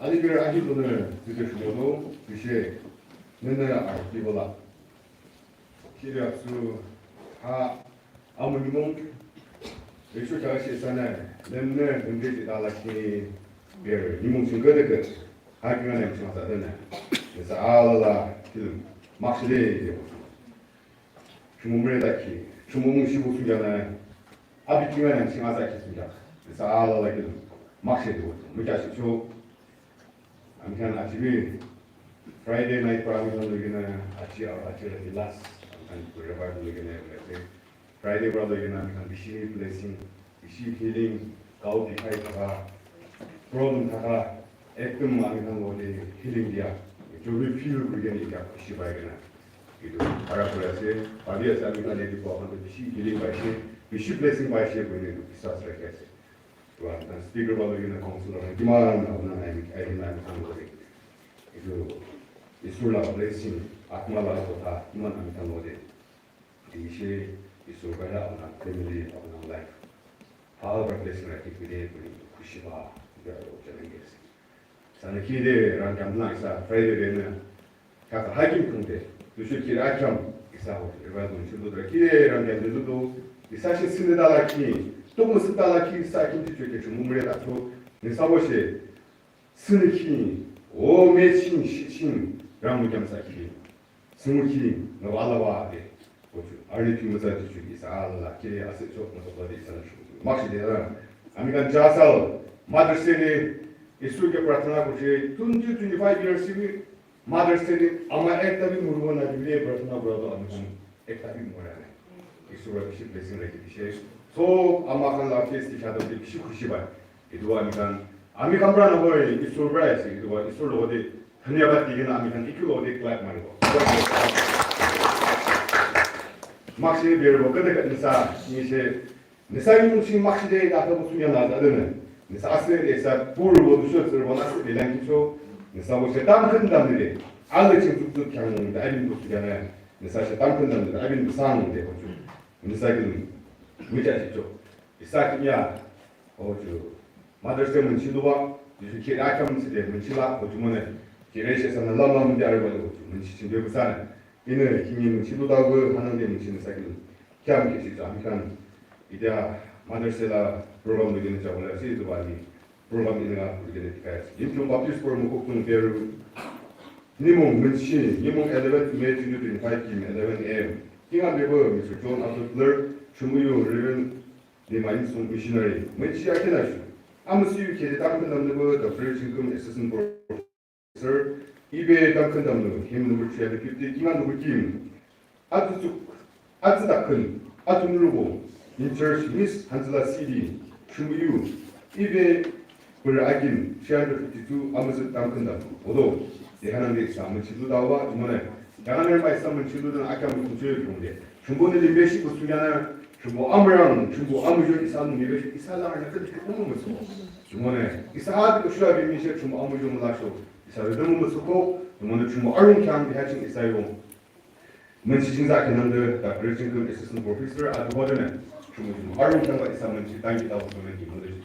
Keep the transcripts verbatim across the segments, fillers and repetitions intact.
Aliberü ahihkhüh nü züde shimodo, züshe nünü arüki bola. Kiri apsu ha amü nimung, recho kya she sanü, nünü nünde jidala ki ber nimung ching gede gede, ha kinga nem ching sa dene. Nüsa alala kilim, makshe de. Chumumre daki, chumumung shibu suyana, abi kinga nem ching sa ki suya. Nüsa alala kilim, makshe de. Mükya shicho, amikhan aji bi Friday night pra amikhan loikena aji, aji rati last amikhan revival loikena ase. Friday pra loikena amikhan bishi blessing, bishi healing, gao bikhai thaka, problem thaka, ekdom amikhan logote healing dia. Etu bi feel kurikena etia khushi paikena. Etu para kuri ase, bhabi ase amikhan yate koa khan toh bishi healing paise, bishi blessing paise koina etu biswas rakhi ase. Tua speaker pra loikena council khan kiman apuna ahi, ahi na ami khan logote. Etu Isor laga blessing, atma laga kotha kiman ami khan logote. Dishe Isor pra apuna family, apuna life bhal pra blessing rakhi khude kuri khushi pa, etu aro janai ase. Sana ki de ran kam na isa Friday de na. Kaka hiking thung de. Tushu kira kam isa ho. Revival mun chulu dra ki de ran kam de lu do. Isa shi sine dala ki. Tuk musu dala ki isa kim ti chwe ke chumumre da to. Nüsa bo she. Sine ki. O me chin shi chin. Ram mu kam sa ki. Sungki, nüwa lawa de, kochu, arni phi mütsa tichu isa alala, kiri ase chok mütsa bade isa na shu. Makshi de la, amikhan jasal, Mother's Day de, Isor ke prarthana koche, twenty, twenty-five years si bi, Mother's Day de, ama ekta bi murwa na dibi de prarthana kura to amikhan ekta bi mura nai. Isor pra bishi blessing rakhi dishe. So, ama khan la face dikha to bishi khushi pai. Etu amikhan, amikhan pra nahoi, Isor pra ase, etu Isor logote, dhanyabad dikena amikhan eku logote clap maribo. Makshi beribo, kete kete nüsa, nise, nüsa ni mungshi makshi de, na tabo sunya na, na dene. Nüsa ase, nüsa pur bo, dusho, tsir bo, nase, de lang kicho, nüsa bo she, tam khen tam de, ale ching tuk tuk kyang, da alim tuk tuk kyang, nüsa she, tam khen tam de, alim tuk sang de, kochu. Nüsa ki, mija chicho. Isa ki ya, kochu. Mother's Day münchi duwa, Ju khiri akheam thsüde münchi la, o jumonü khiri she sanü lamlam de arübah lo, münchi ching de bu sanü. Inü khihni münchi lu dau bu hanangde münchi nü sakil. Kheam ke shi ju amikhan. Itia Mother's Day la program lu gene jabo la shi ju bani. Program inü nga lu gene tikai. Yimkhiung Baptist Borü Mokokchung Peru. Nimung münchi, nimung eleven May twenty twenty-five kim eleven A M. Kingaün bebü Mister John Arthur Clark, Chumuyu Reverend Lima Yimsung missionary. Münchi akheam ashu. Amüsüh yu khede tamkhüntamnü bebü, Doctor Chingkum Assistant Professor. Ibe tamkhüntamnü, hymn number three hundred fifty, kingaün bebü kim. Atsü tsuk, atsü takhün, atsü nürubo. In church, Miss Hanzala City, Chumuyu. Ibe Bürü akin, three hundred fifty-two, amüsüh tamkhüntamnü. Odo, de hanangde isa münchi lu dau ba, jumonü. Yanganü ba isa münchi lu dau akheam münchi lu de. Chumbo nü limbe shi kusu yana, chumbo amürang, chumbo amüjo isa nü limbe shi, isa la na kedi kumu musu. Jumonü, isa hadi kusu abi mi shi chumbo amüjo mülasho. Isa de mu musu ko, jumonü chumbo arung kheam de ha ching isa yo. Münchi ching za kheam nangde, Doctor Chingkum Assistant Professor, adu bodene. Chumbo arung kheam ba isa münchi tangi dau kusu münchi münchi.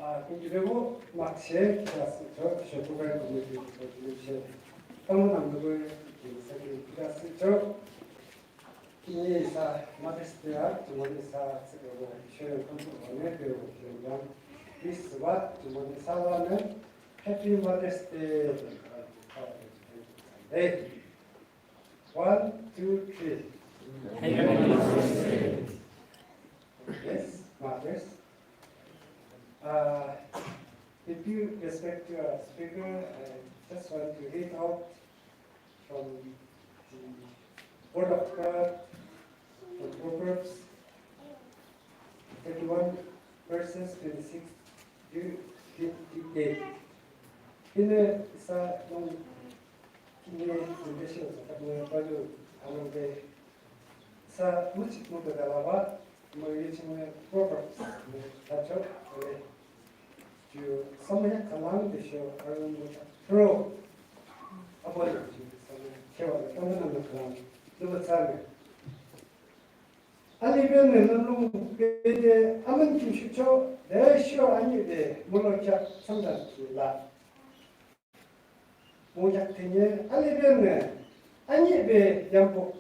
Ah, thank you very much. Makshe, kidasi cho, shokubai committee ko kidasi. Kamu nam dugoi, kidasi, kidasi cho. Kini isa Mother's Day a, jumon isa tsüko, share ko, ko ne, ko, ko, ko, this what, jumon isa la ne, Happy Mother's Day. Hey. One, two, three. Happy Mother's Day. Yes, mothers. Uh, with due respect to our speaker, I just want to read out from the Word of God, from Proverbs thirty-one, verses twenty-six to twenty-eight. Ine sa nung Kini foundation sa tamu balu amang de sa muchik mu de dalaba, mu yuching mu Proverbs mu tacho, ale. Ju samaya kalang de sho, arun mu ta pro. Abo de ju samaya kewa de tamu nama kalang, nama tsame. Alibe ne nulung be de aman kim shucho, de sho ani de mulo kya samdan ki la. Mungyak tenye alibe ne, anibe yampuk,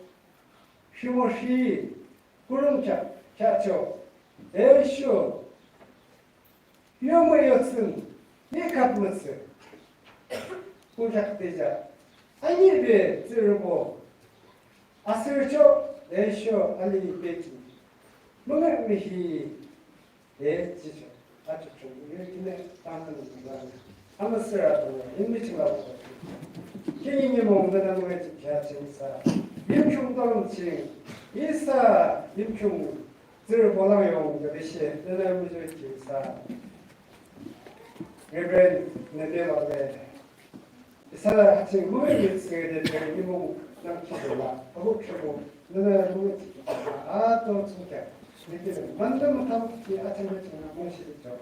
shimo shi, kurung kya, kya cho, de sho, yomo yotsun, yekap mutsu. Mungyak teja, anibe tsürübo, asür cho, de sho, alibe ki, mungyak mihi, E, jicho, acho cho, ye kine, tangkhan nang la. Ama sera to, in mi ching la to. Kini nimung nana mung e ching kya ching sa. Yimkhiung tong ching, isa, Yimkhiung, zir bolang yong, ga de she, nana mung e ching sa. Reverend, ne de la le. Isa la ching mung e ching de, de, nimung nang ki de la. Abu ching mung, nana mung e ching, a to ching kya. Niki de, mandam kam ki a ching de ching na mung shi de cho.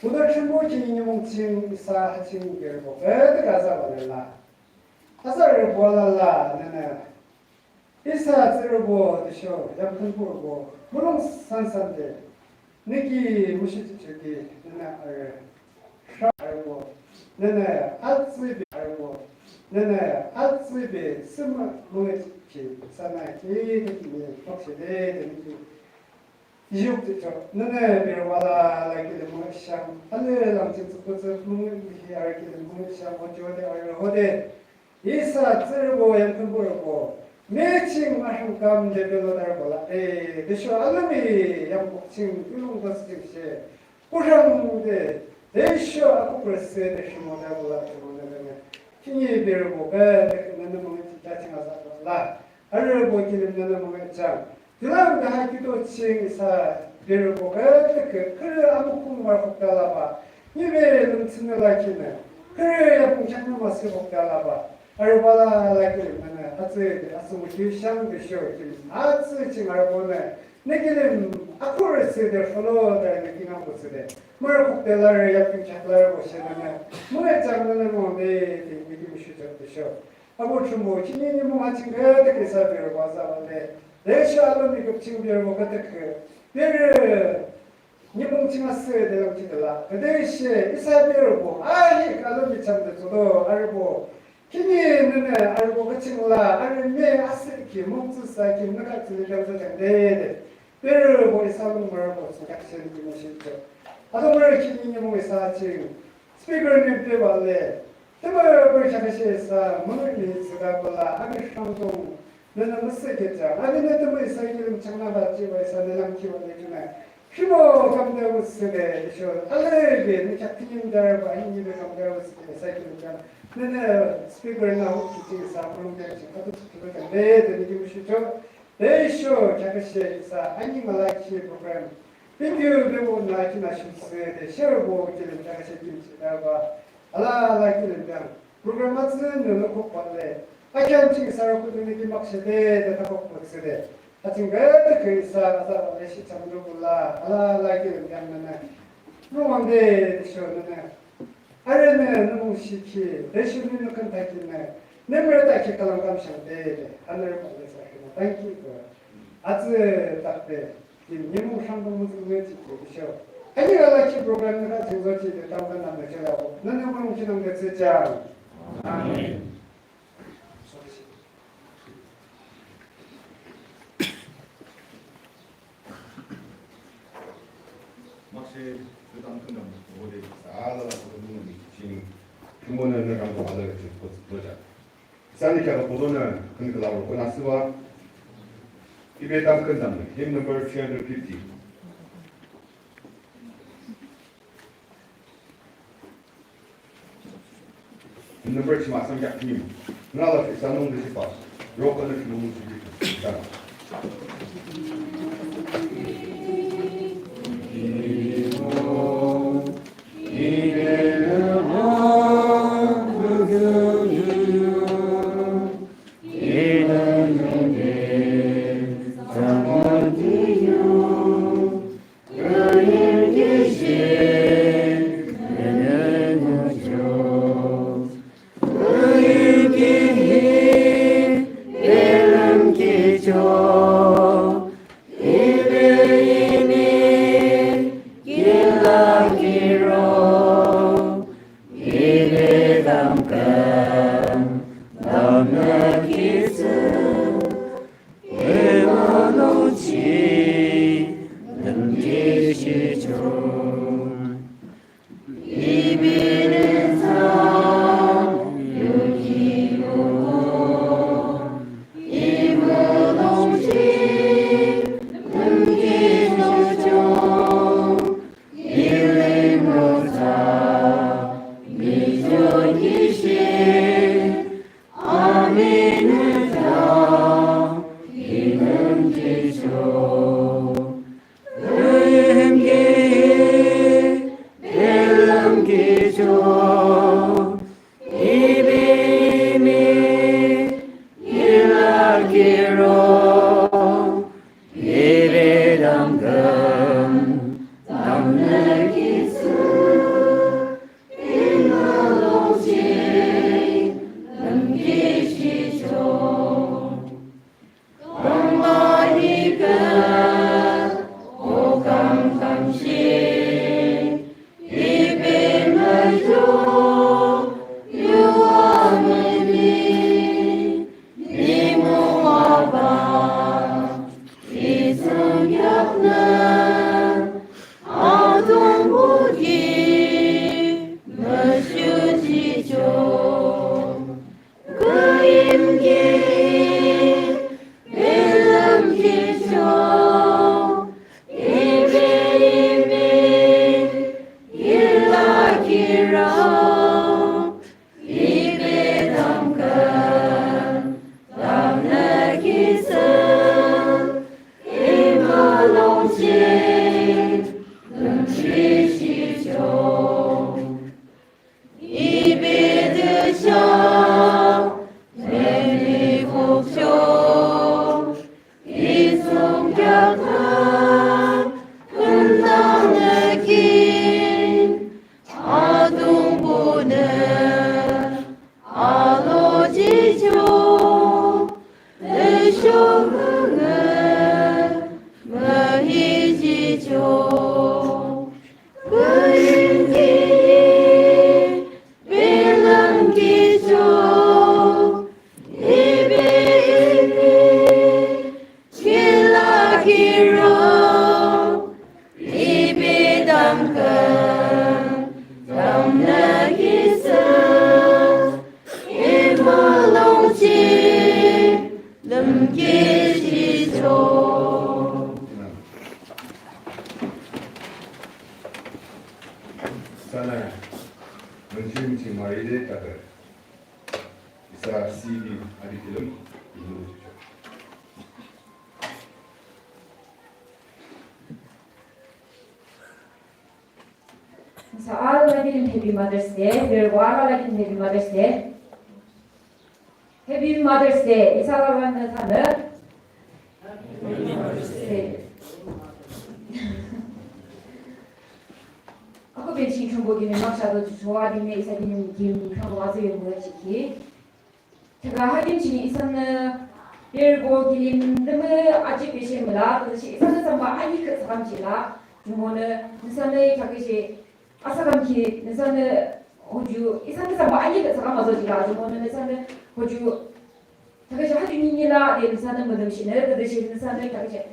Buddha Thrünpuh ki nimung ching isa ha ching kürübo, eh, de gaza ba le la. Azarübo la la, nene. Isa tsürübo, de sho, yamkhünpuh bo, mulong sansan de. Niki mushi chichiki, nene arü. Sha arübo, nene atsübe arübo, nene atsübe sima muchi sana ki, niki ni, tokshi de, de niki. Yuk ti chok, nene bir wala la kilim mo sham, ale lang chin tsuk tsuk mo hi ar kilim mo sham, o jode ar hode. Isa tsürübo yamkhünpuh bo, me ching ma sham kam de belo dar bola, e, de sho alami yamkhünpuh ching, yulung dos ching she. Kushang de, de sho akuk rese de shimo dar bola, shimo de ne. Kini bir bo, be, de, nene mo ching, ching asa la. Arübo kilim nene mung e chang. Tilang daha kido ching isa bir bo ke ke kere amukung war hokta laba. Nibe lum tsine la kine. Kere yapung chakna masi hokta laba. Arübo la la kilim nene atse de asu mu ki shang de sho kilim. Atse ching arübo ne. Ne kilim akure se de folo de ne kinga ko se de. Mar hokta la re yapung chakla re bo she nene. Mung e chang nene mung de de ne kilim shu de sho. Abu Thrünpuh, kini nimung ha ching ke de kisa bir waza wale. Tüsho alomi küp ching berübo küdükhüh, berü nimung ching asühde lümkhitkhi la. Tütüshe isa berübo ahihkhüh alomi chamde tsodo arübo. Khihni nünü arübo küching la arü me asühkhi mungtsü sa ki nü khatsü le dangzü dangde de. Berübo isa lung marübo thsungkheak she nü ki mungshihchoh. Atungpuh khihni nimung isa ching speaker nü bebah le, tümüpürü kheaküshe isa müngühmühi thsüde bala, api rhangdung nünü müsühkheakjang, apinü tümü isa kilim changnü ba jihbah isa nü lümkhitbah le junü, rhimo kamde müsühde, tüsho alübe nü kheak thiyim darübah, inü be kamde müsühde isa kilim chang, nünü speaker nü hukhi ching isa mulong de ching khatu thsüde chang de, de nü ki mungshihchoh. Tüsho kheaküshe isa ani mülakhi program video bebonü akinü shihsüde sherübo kilim kheaküshe kim ching darübah, alala kilim chang program atsünü lukukbah le, akheam ching isa rü kutunü ki makshe de, de thakukbo thsüde, ha ching küdükhüh isa atsübah le shihchamrübo la alala kilim chang nünü rungwangde, tüsho nünü arünü nü mungshihkhi, tüsho nü nü khün thakhi nü, nü mürü thakhi khülang kamshang de, de hanrü pale sa kina thank you. Atsü takde, kim nimung rhangdung mütsü mütsü ki tüsho, ani alakhi program nü kha ching zojihde tamkhüntamnü ching labo, nünü mulong chingnü thsüjang. Amen. Makshe, nü tamkhüntamnü, ode, alala kutunü ni ching, tümünü nü rhangdung alala ching zojang. Isa nü kheakü kutunü khün khülang roko nü asübah. Ibe tamkhüntamnü, hymn number three hundred fifty. Number chima asam yak ni. Nü la isa nung de shipa. Roko nü nung de shipa. Sana, münchi münchi maride takar. Isa C B adi kilim, ilu chucho. Isa alala kilim Happy Mother's Day, bebuh alala kilim Happy Mother's Day. Happy Mother's Day, isa alala nü thanü. Happy Mother's Day. Ako benching Thrünpuh kilim makshe do ju chowa dine isa kilim kilim Thrünpuh azü yo müchiki. Thaka ha kim chini isanü bebuh kilim nü mü aji beshe müla, tüshe isanü thsamba anikhüh thsakam jila. Jumonü nüsanü thaküshe asakam ki nüsanü hoju isanü thsamba anikhüh thsakam azo jila. Jumonü nüsanü hoju thaküshe ha kim nini la de nüsanü mülümshinü, tüshe nüsanü thaküshe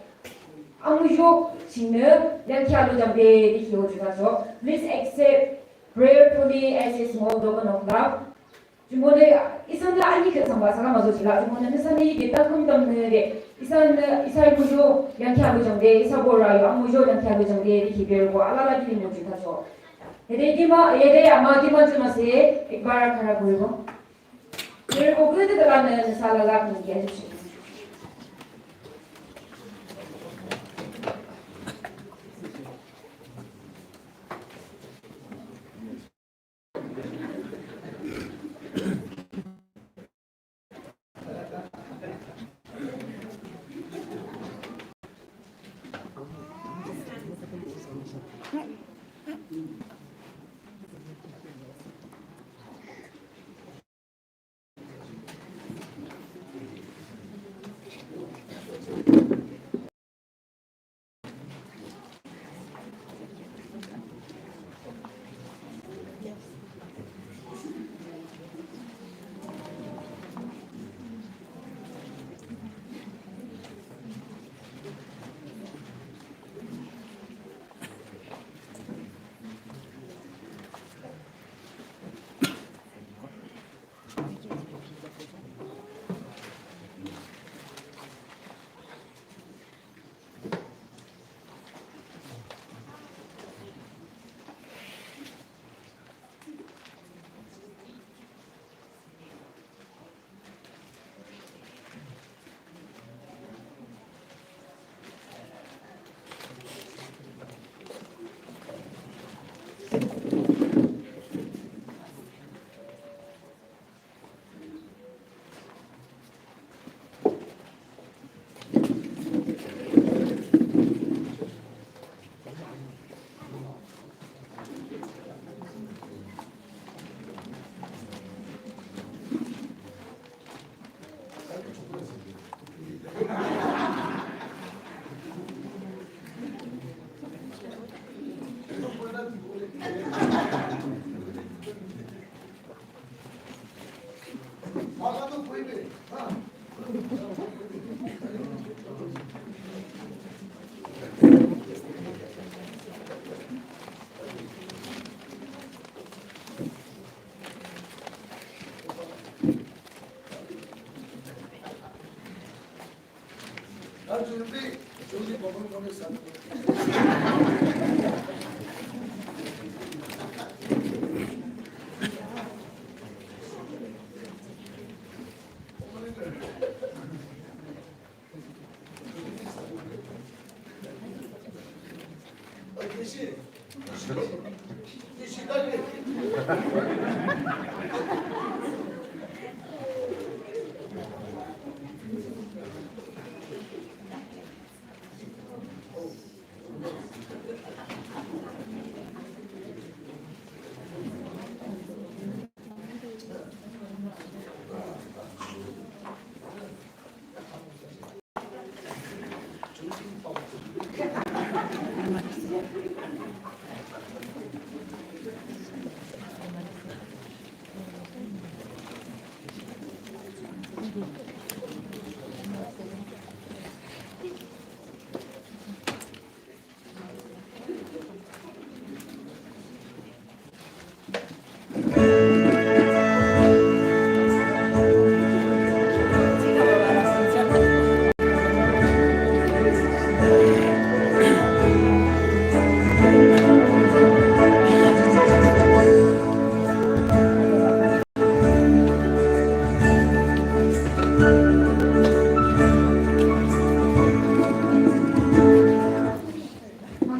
amuzho chingnü yangkhi alo jangde de ki hoju thacho. Please accept prayerfully as a small token of love. Jumonü isanü anikhüh thsamba thsakam azo jila, jumonü nüsanü de taküm tamnü de, isanü, isa muzho yangkhi alo jangde, isa borü yo amuzho yangkhi alo jangde, de ki bebuh alala kilim ju thacho. Hede kima, hede ama kima ju nü se, ek bar khara kuri bo. Bebuh küde de lanü, nüsa alala kilim ki aji shi.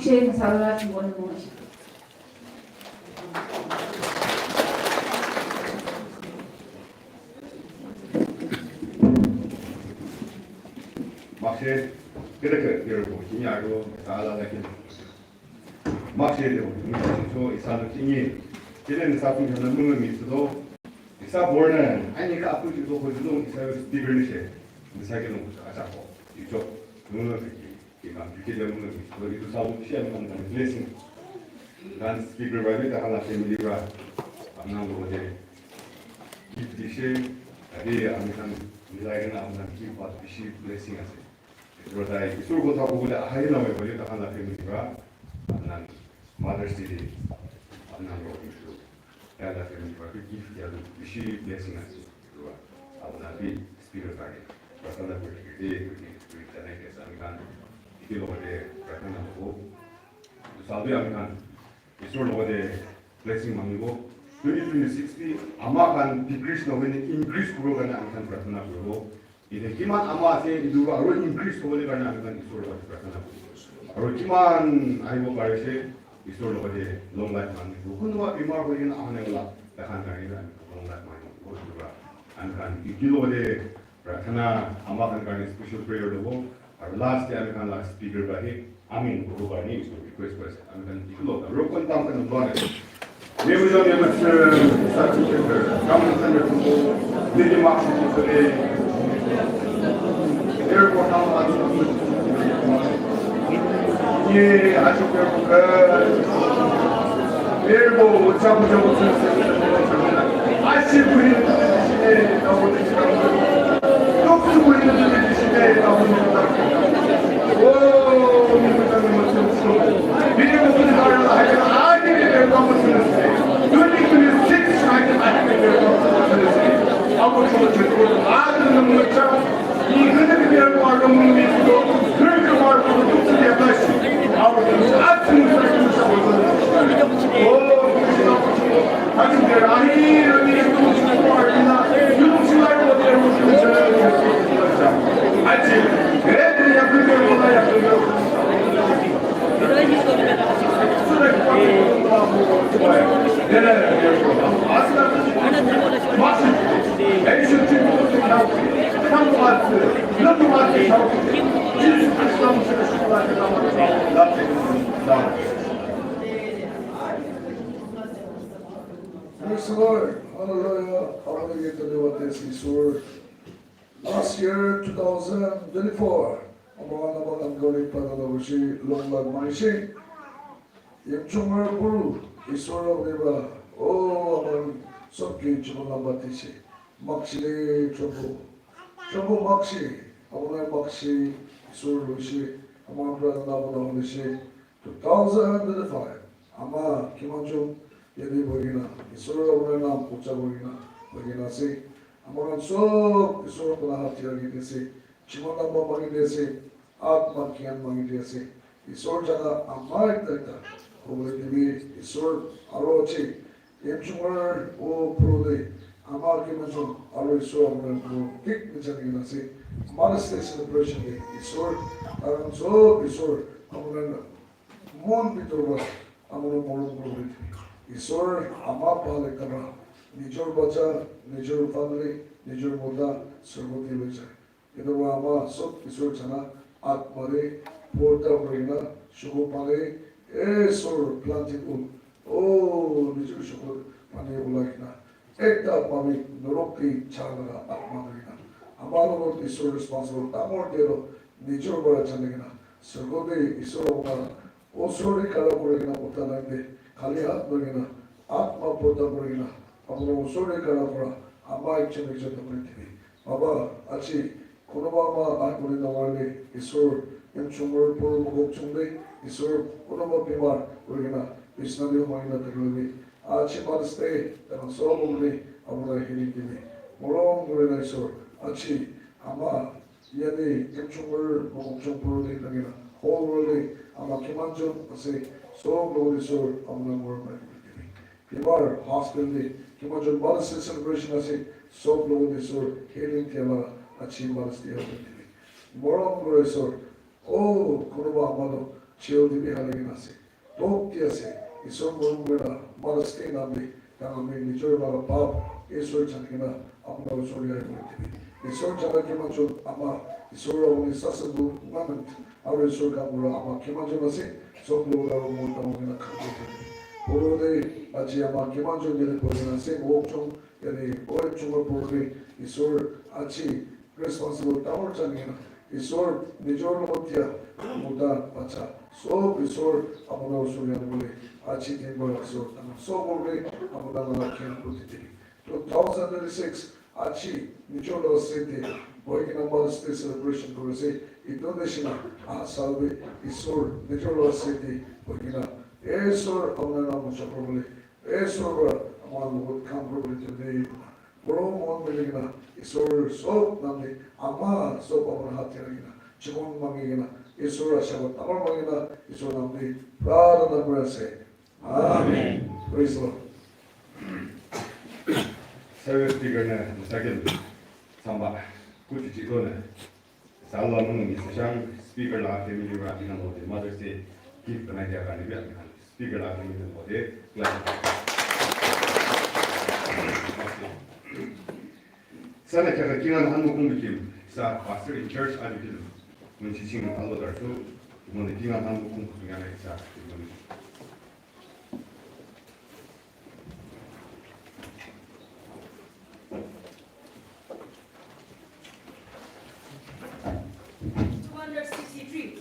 Shen sala chibon mo. Makshe, kede ke, kede ko, kini aro, sala lagi. Makshe de, mi cho, isa lo kini. Kede ni sa pun na mung mi so. Isa born, ani ka apu ju ko ju long isa speaker ni she. Isa ke long acha ko. Icho, mung ke ki, ki kam ki de mung ke. So itu sa bu shi ani kam blessing. Dan speaker ba de ta hala family ba. Amna lo de. Gift di she, ade ami kan nilai na amna gift ba bishi blessing ase. Brother, Isor kotha kobole ahai na hoibo le, takhan la family pra, apnal Mother's Day de, apnal lo Isor, taila family pra gift dia tu bishi blessing ase, bro. Apnal bi speaker pra de, prarthana kuri de, kuri de, kuri de, kuri de, ami khan, iti lo de, prarthana koribo. Sabi ami khan, Isor lo de, blessing mangibo. Twenty twenty-six bi, ama khan decrease nohoi ne increase kuribo karne ami khan prarthana koribo. Ite kiman ama ase, itu aru increase hobole karne ami khan Isor logot prarthana koribo. Aru kiman ahibo parise, Isor logot long life mangibo. Kunuba bimar hoi kena ahane wala, takhan karne ami long life mangibo. Itu pra ami khan itu logot prarthana, ama khan karne special prayer lobo. Aru last te ami khan la speaker pra he. Amen. Guru Bani is request person. Amen. Iklo, rokon tam kan bani. Ne ujo ne mas, eh, satu kita. Kamu sana tu, ne di maksud itu de. Airport ham atu. Ye, atu airport. Airport, ucap, ucap, ucap. Ashi bui, eh, kamu. Praise the Lord. Hallelujah. Hallelujah. Last year, two thousand twenty-four, among other than going further, we see long life, my see. Yimchung puru, Isor of Neba, oh, among some kids, among Abatisi, Maxi, Chobo, Chobo Maxi, among Maxi, Isor, we see, among brother, among Holy, two thousand twenty-five, ama kimanchun yadi boina, Isor abuna nam ucha boina, boina se, ama kan sob Isor abuna hati agi dese, chimana ma magi dese, atma kian magi dese, Isor jana ama ekta ekta, kobole dibi, Isor aro che, Yimchung o puro de, ama kimanchun, aro Isor abuna puro, kik ni chani na se, Mother's Day celebration de, Isor, aram sob Isor, abuna Mon bitor pra amolo morom kuribole dibi. Isor ama pale kara, nijor bacha, nijor family, nijor mota, sorgoti loi jai. Etu pra ama sob Isor jana, atma de, porda kurina, shuku pale, e Isor planting un, o nijor shuku pani ulai kena, ekta atma bi norok te ja laga atma de na. Ama logot Isor responsible, dangor de lo, nijor pra jani kena, sorgoti Isor apuna Osor te khara kuri kena utha nai de, khali hat loi kena, atma porda kuri kena, apuna osor te khara kura, ama ekjon ekjon te kuri dibi. Baba, aji, kunuba ama ahi kuri nawarile, Isor, Yimchung o puro mokokchung de, Isor, kunuba bimar kuri kena, bisna te humai kena thakile bi. Aji Mother's Day, tahan sob muli, apuna healing dibi. Morom kuri na Isor, aji, ama, Yate Yimchung o, Mokokchung puro de thakina, whole world de ama kimanjon ase, sob logot Isor apuna morom kuri dibi. Bimar hospital de kimanjon Mother's Day celebration ase, sob logot Isor healing dia la aji Mother's Day kuri dibi. Morom kuri Isor, o, kunuba ama toh Children bi hale kena ase. Top ti ase. Isor morom kurina, Mother's Day namli, tangami nijor laga pap, Isor janakena, apuna usor yari kuri dibi. Isor jana kiman jon ama, Isor apuni sasabul manan, aru Isor kam kura ama kiman jon ase, sob logot aru mon dangor kurina khan kuri dibi. Purode, aji ama kiman jon yari kuri kena ase, wok jon, yari, oi, chunga purode, Isor, aji, responsible dangor janakena, Isor nijor logot dia, muda bacha, sob Isor apuna usor yari bole, aji din bole Isor, tangor sob bole, apuna laga kyan bole dibi. Two thousand twenty-six, aji, nijor logot sete, boikena Mother's Day celebration kuri ase, etu nishina, ah, salbe, Isor, nijor logot sete, boikena, Isor, apuna naam ucha kuri bole, Isor pura ama logot kam kuribole dibi. Pura mon milikena, Isor sob namli, ama sob apuna hath te rakhikena, chikon mangikena, Isor ashirbad dangor mangikena, Isor namli, pratana kuri ase. Amen. Praise the Lord. Service speaker ne, second, samba, kuti chikon ne. Sala mung ni sashang speaker la family ra ina lo de Mother's Day gift banai dia kani bia kan speaker la family lo de class. Sana kya kingan han mo kung bikim sa pastor in church a bikim. Mun chi ching alo dar tu mun kingan han mo kung bikim ya sa. Two hundred sixty-three.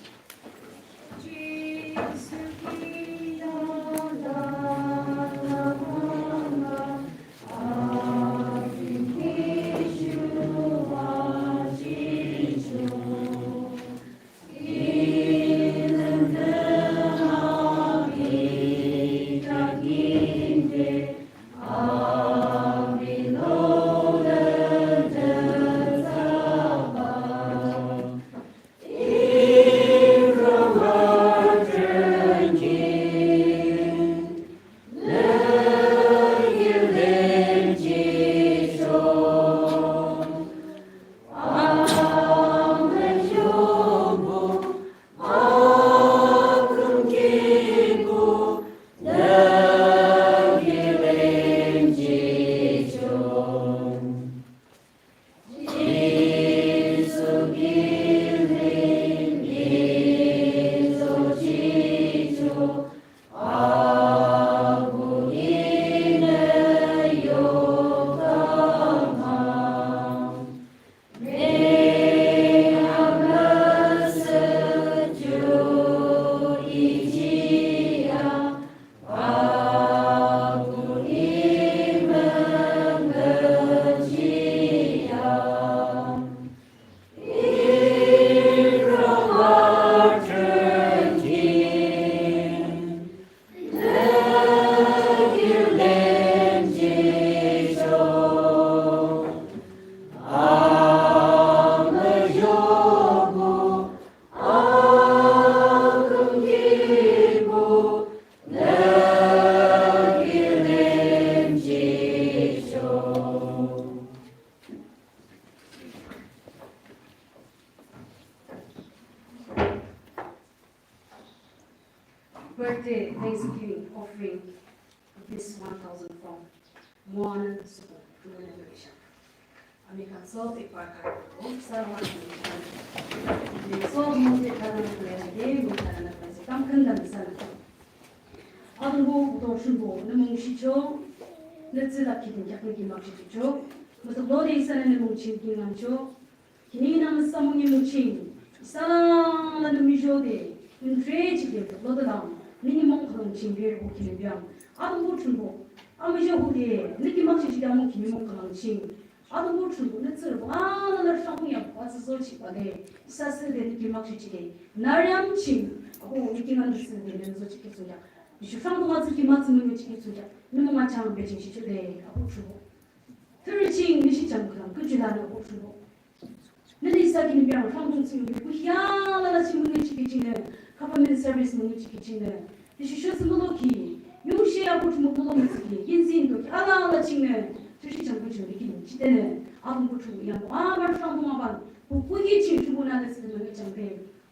Birthday Thanksgiving offering, this one thousand from Moana Sukun, Moana Malaysia. Ami khan sob ekbar khan, sob mujhe khan, mujhe khan, mujhe khan. Ato bo, to shun bo, nü mung shicho, nü tsü la ki tin kyak nü ki mak shicho, muto lo de isa nü mung chin ki ngan cho, Khihni nang sa mung nimung ching, isa lang la nimung micho de, nimung tre ching de, lo de lang, nü nimung khülang ching de, bu khihni biang. Atungpuh Thrünpuh, amüchoh de, nü ki makshe ching de amung khihni mung khülang ching. Atungpuh Thrünpuh, nü tsührübo, alala rhangdung yam, atsü zojihbah de, isa side nü ki makshe ching de, nü yam ching, abuh nü ki ngan nü side nü zojihkhi thsungkheak. Nü shu rhangdung atsü ki matsü mung ching thsungkheak, nü mung achang be ching shichoh de, Atungpuh Thrünpuh. Thürü ching nü shi chang khülang, küchula nü Atungpuh Thrünpuh. Nünü isa ki nü biang rhangdung tsü yungki, kuhi alala ching mung ching ki chingnü, government service mung ching ki chingnü. Tüsho sho sü mülo ki, yungshe Atungpuh Thrünpuh mülo mütsü ki, yinzin to ki alala chingnü, tüsho chang kuchung ki chingnü, chitenü, Atungpuh Thrünpuh yambo, aban rhangdung aban, bu kuhi ching Thrünpuh nü nü sü mung chang de.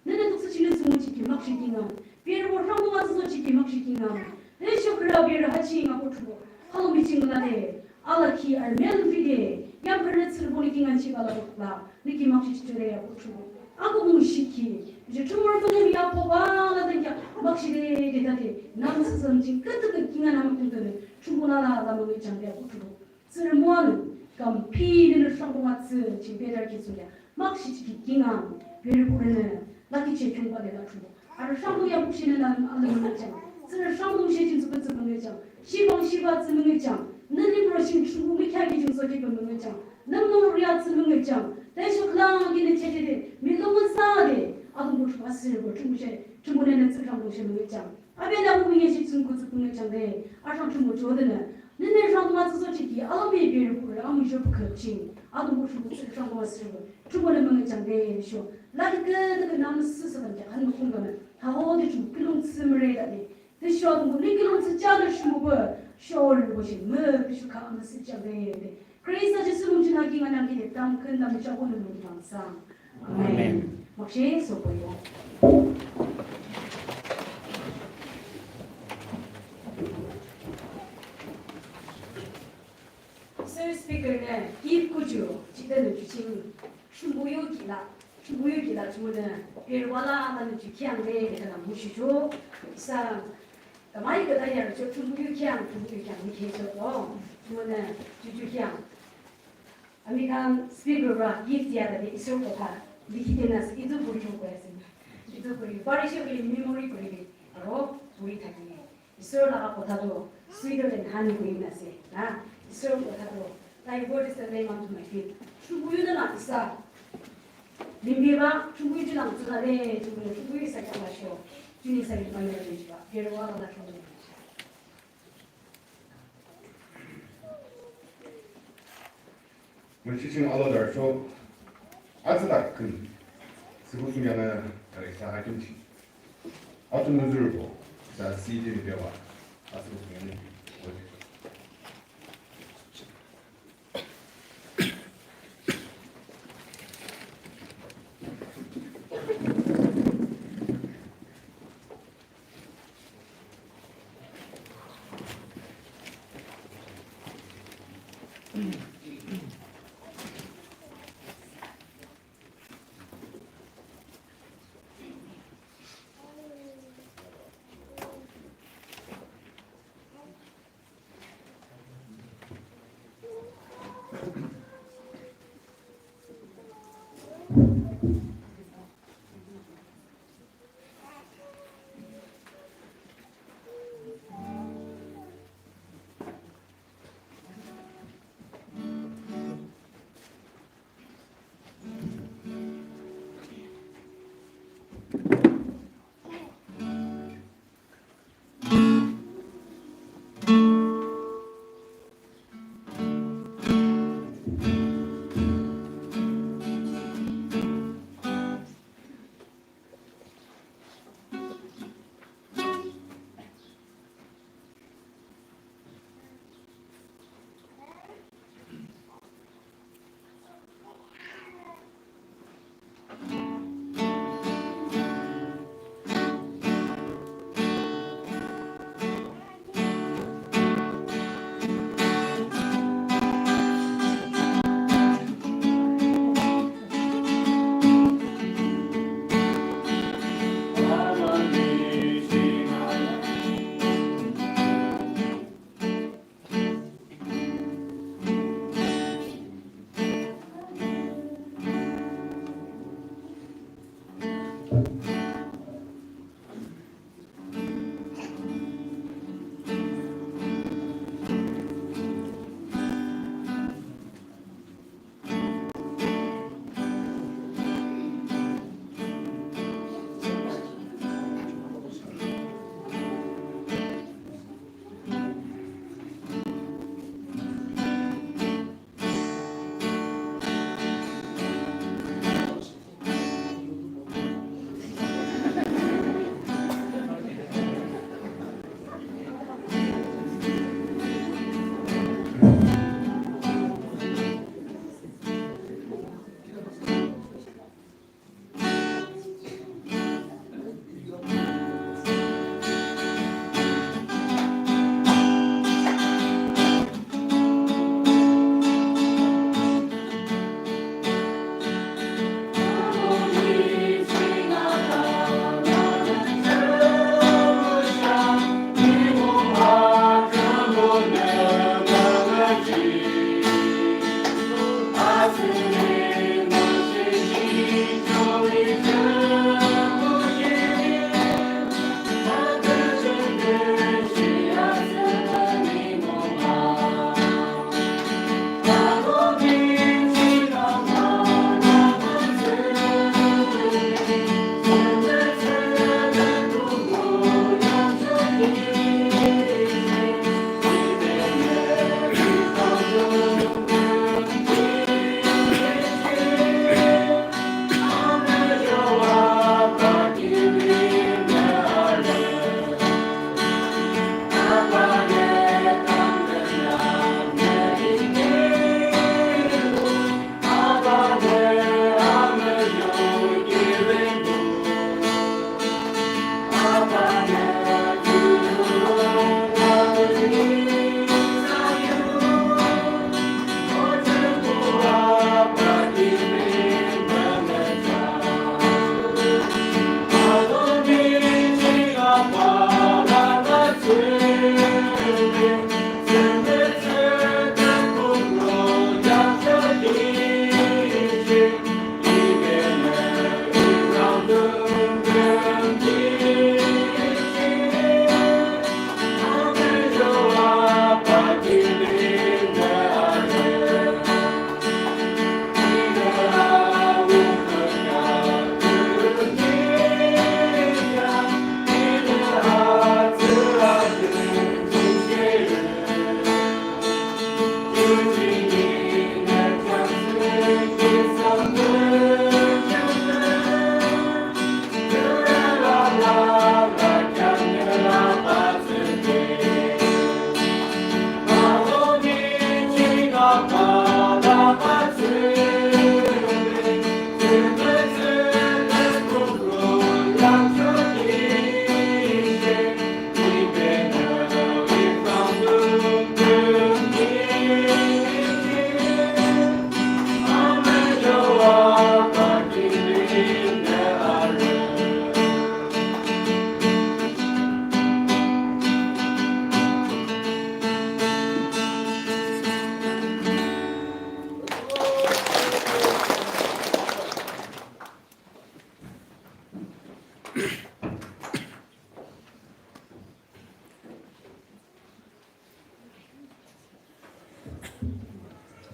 nünü tukthsü chingnü thsungkheaknü makshe kingaün. Berübo rhangdung atsüso jihkheaknü makshe kingaün. Tüsho khürü berü ha ching ako Thrünpuh. Khülang miching lade. Alakhi armel fide. Yamkhünrü tsührübo nü kingaün ching alabah la. Nü ki makshe jihchode ako Thrünpuh. Ako mung shiki. Ju Thrünpuh rhangdung ya poba la dangkheak makshe de de dade. Nang sasam ching kütükhüh kingaün nang tungtünü. Thrünpuh la la la müngühjang de ako Thrünpuh. Tsührü müwan, kam pinü rhangdung atsü ching bede ki thsungkheak makshe jihkheaknü, berübo rünü, lakhi che khiungba de la Thrünpuh. Arü rhangdung yamkhün shenü nü alüm müngühjang. Tsührü rhangdung she ching tsüpü tsüpü müngühjang. Shibang shiba tsü müngühjang. Nü limro ching Thrünpuh mükheahkhi ching sokhitpü müngühjang. Nü mung ria tsü müngühjang. Tüsho khülang kinü chedede, mülung müsade. Atungpuh Thrünpuh asürübo Thrünpuh she, Thrünpuh nünü tsührü rhangdung she müngühjang. Abe la mung ye shi tsungkheak tsü pungühjang de. Arhang Thrünpuh jode nü. Nünü rhangdung atsüso jihkheak, alümi berübo rü, amuzho pükhüp ching. Atungpuh Thrünpuh tsührü rhangdung asürübo. Thrünpuh nü müngühjang de, nisho. Lakhi kütükhüh nang sasa dangkheak hanü mükung kanü. Hahode Thrünpuh kiulongthsü müre dade. Tüsho Atungpuh nü kiulongthsü jihde Thrünpuh. Sho rübo shi mü, tüsho kha amüsühjang de. Khrista Jisu mung chingnü kingaün nangkide tamkhüntamnüshe ako nü mung kibangsang. Amen. Amen. Makshe sopoyo. Sir speaker nü, kip kuju, jihde nü ju ching, Thrünpuh yu kila, Thrünpuh yu kila, Thrünpuh nü, berübo la la nü ju kheahang de, de kana mushucho, isa, tamai kata ya, ju Thrünpuh yu kheahang, Thrünpuh yu kheahang, ni khecho to, Thrünpuh nü, ju ju kheahang. Ami khan speaker pra gift dia tate Isor kotha likhi dina ase, etu puri thaki ase. Etu puri, pari she koile memory puri, aro puri thaki. Isor laga kotha toh sweeter than honey koi kena ase na. Isor kotha toh, thy word is a lamp unto my feet. Thrünpuh yu na la isa. Limbe ba, Thrünpuh yu ju lang tsuna le, Thrünpuh, Thrünpuh yu isa kya la sho. Juni isa yu pa yu le ju ba. Berübo la la Thrünpuh. Mung chiching alo dar cho, atsü da kün. Sibu sum yana, dari sa hakim chi. Atu nuzuru bo, sa si di ni bewa. Atsü bu sum yana.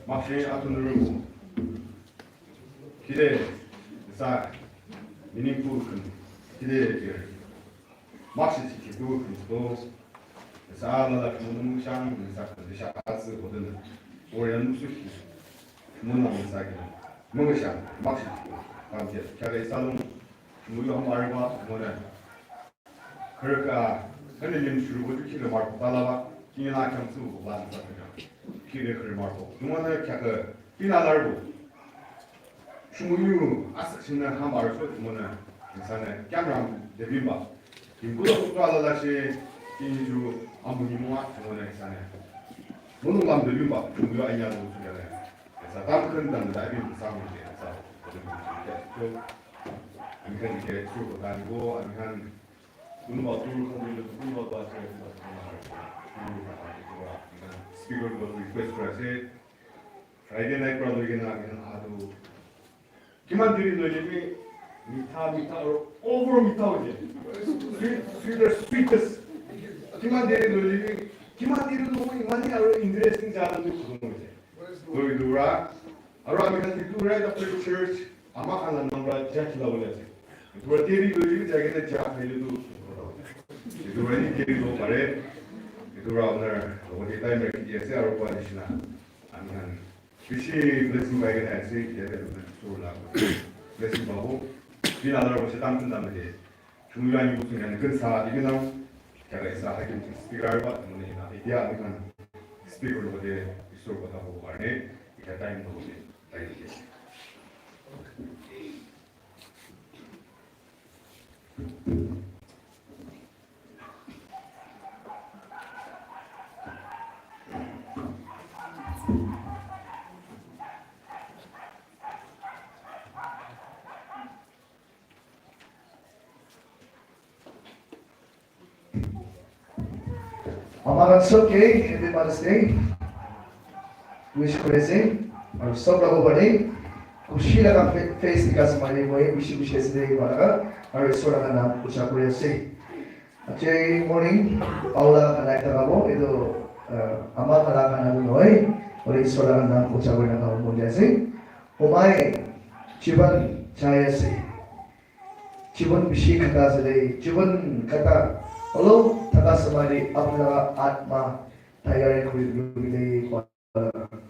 Makshe atunurübo. Kide, isa, meaningful khün. Kide, kide. Makshe chikhi tu khün tu. Isa alala khün mungshang, isa khün isa atsi odin. Orian musuki. Muna isa khün. Mungshang, makshe chikhi. Kamke, kare isa lung. Muyo ham ariba, muna. Kharüka, kani lim shuru ko ju kire marko talaba, kini na kyam su ko ban sa kare. Kire kare marko. Tumana kya ka, pina larbo. Shumuyu, asa shina ham arso tumana, insana kyam ram de bimba. Kim kulo kulo alala she, kini ju amu ni mo tumana insana. Munu lam de bimba, shumuyu anya do su kare. Sa tam kan tam da bim sa mo de sa. Amikhan ke su ko dan go, amikhan Speaker ko request kura ase. Friday night pra loikena ami khan aha tu kiman deri loile bi mitha, mitha aru over mitha hoise. Sweet, sweet, sweetest. Kiman deri loile bi, kiman deri loile bi, imani aru interesting jana tu khutum hoise. Loi lura, aru ami khan etu right after church, ama khan la number judge la bole ase. Etu para deri loi jai kena judge hoile tu. Etu para ni deri lo pare. Etu para apnar logote time rakhi di ase aru koa nishina. Ami khan bishi blessing pai kena ase, etia te apnar sur la blessing pabo. Bin alar ko shetan kun dam de. Chungya ni busu ni kan sa di bin na. Kya ka isa hakim speaker ba, mune na. Etia ami khan speaker logote isur kotha hobo karne, etia time logote. Ama khan sob ke Happy Mother's Day wish kuri ase. Aru sob laga opor te khushi laga fa-, face dikha ase mane, moi bishi khushi ase de, moi laga, aru Isor laga naam ucha kuri ase. Aji morning, paola khan ekta khabo, etu, uh, ama khan laga khan nohoi, aru Isor laga naam ucha kuri na khabo mon jai ase. Omai, jiban jai ase. Jiban bishi khata ase de, jiban khata, olop thaka samay de, apni laga atma tayar kuri lobole,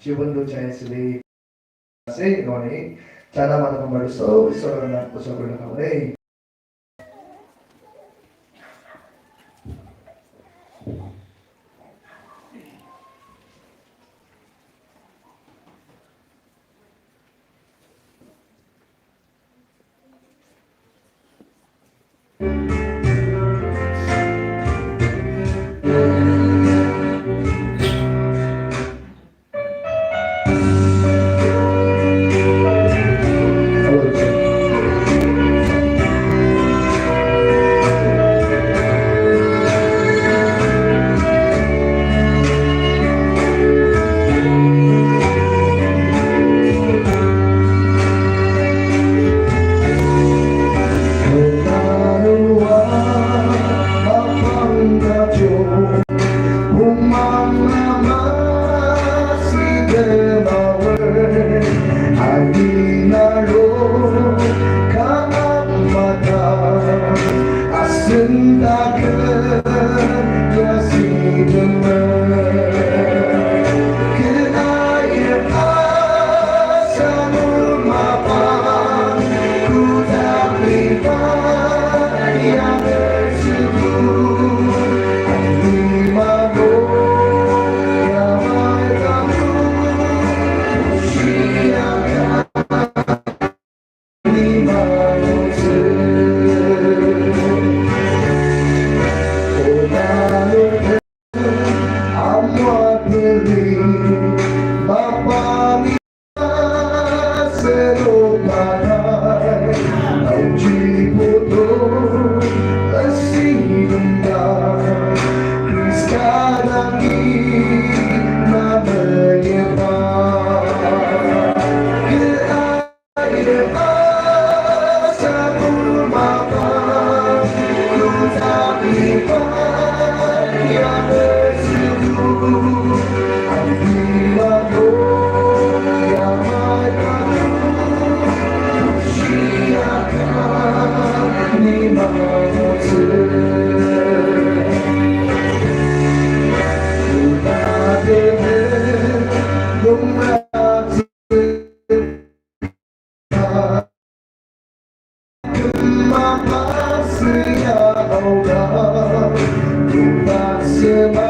jiban toh jai ase de, ase, eneka hoile, jana manu khan para sob Isor laga naam ucha kuri na khabo de. Tümü